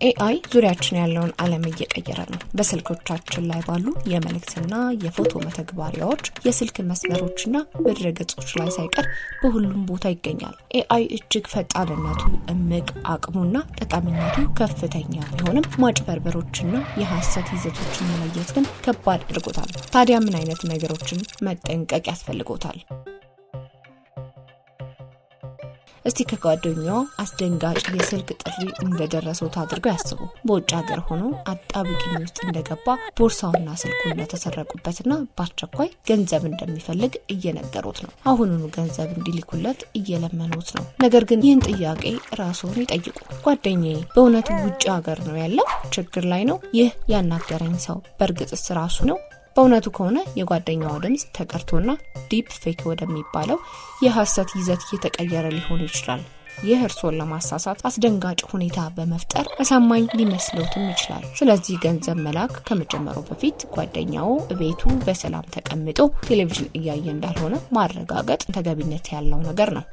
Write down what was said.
AI ዙሪያችን ያለውን ዓለም እየቀየረ ነው። በስልኮቻችን ላይ ባሉ የመልእክትና የፎቶ መተግበሪያዎች፣ የስልክ መስመሮችና በድረገጾች ላይ ሳይቀር በሁሉም ቦታ ይገኛል። AI እጅግ ፈጣንነቱ፣ እምቅ አቅሙና ጠቃሚነቱ ከፍተኛ ቢሆንም ማጭበርበሮችና የሐሰት ይዘቶችን መለየት ግን ከባድ አድርጎታል። ታዲያ ምን አይነት ነገሮችን መጠንቀቅ ያስፈልጎታል? እስቲ ከጓደኛው አስደንጋጭ የስልክ ጥሪ እንደደረሰው አድርገው ያስቡ። በውጭ ሀገር ሆኖ አጣብቂኝ ውስጥ እንደገባ፣ ቦርሳውና ስልኩ እንደተሰረቁበትና በአስቸኳይ ገንዘብ እንደሚፈልግ እየነገሩት ነው። አሁኑኑ ገንዘብ እንዲልኩለት እየለመኑት ነው። ነገር ግን ይህን ጥያቄ ራስዎን ይጠይቁ። ጓደኛዬ በእውነቱ ውጭ ሀገር ነው ያለው? ችግር ላይ ነው? ይህ ያናገረኝ ሰው በእርግጥስ ራሱ ነው? በእውነቱ ከሆነ የጓደኛው ድምፅ ተቀርቶና deep fake ወደሚባለው የሐሰት ይዘት እየተቀየረ ሊሆን ይችላል። ይህ እርስዎን ለማሳሳት አስደንጋጭ ሁኔታ በመፍጠር አሳማኝ ሊመስለውትም ይችላል። ስለዚህ ገንዘብ መላክ ከመጀመሩ በፊት ጓደኛው ቤቱ በሰላም ተቀምጦ ቴሌቪዥን እያየ እንዳልሆነ ማረጋገጥ ተገቢነት ያለው ነገር ነው።